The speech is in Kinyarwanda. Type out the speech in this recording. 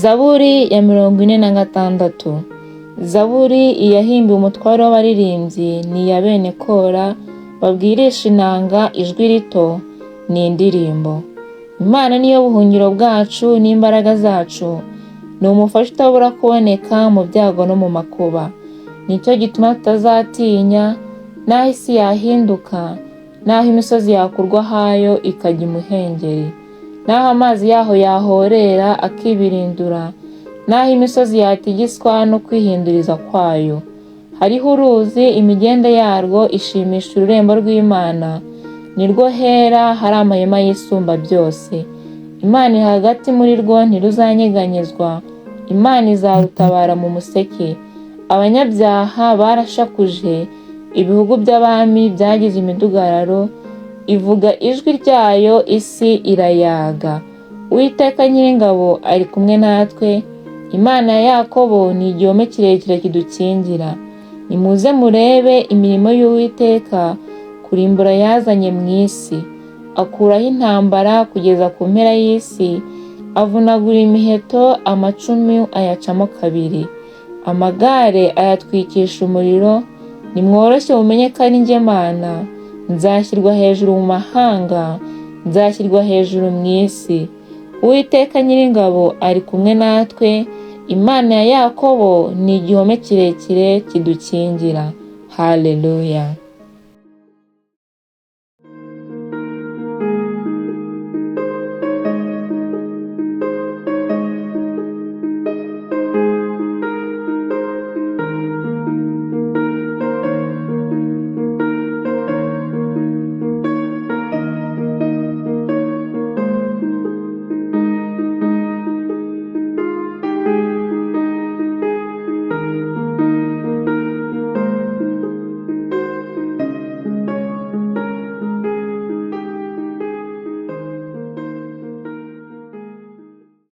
Zaburi ya 46. Zaburi iyahimbiwe umutware w'abaririmbyi, ni iya bene Kora, babwirisha inanga ijwi rito, ni indirimbo. Imana niyo buhungiro bwacu n'imbaraga zacu, ni umufasha utabura kuboneka mu byago no mu makuba. Nicyo gituma tutazatinya, n'aho isi yahinduka, n'aho imisozi yakurwa ahayo ikajya imuhengeri, n'aho amazi yaho yahorera akibirindura, n'aho imisozi yatigiswa no kwihinduriza kwayo. Hariho uruzi, imigende yarwo ishimisha ururembo rw'Imana, nirwo hera hari amahema y'Isumba byose. Imana iri hagati muri rwo ntiruzanyeganyezwa, Imana izarutabara mu museke. Abanyabyaha barashakuje, ibihugu by'abami byagize imidugararo, ivuga ijwi ryayo isi irayaga. Uwiteka Nyiringabo ari kumwe natwe, Imana ya Yakobo ni igihome kirekire kidukingira. Nimuze murebe imirimo y'Uwiteka, kurimbura yazanye mu isi. Akuraho intambara kugeza ku mpera y'isi, avunagura imiheto, amacumu ayacamo kabiri. Amagare ayatwikisha umuriro. Nimworoshye mumenye ko ari njye Mana, nzashyirwa hejuru mu mahanga, nzashyirwa hejuru mu isi. Uwiteka Nyiringabo ari kumwe natwe, Imana ya Yakobo ni igihome kirekire kidukingira. Haleluya.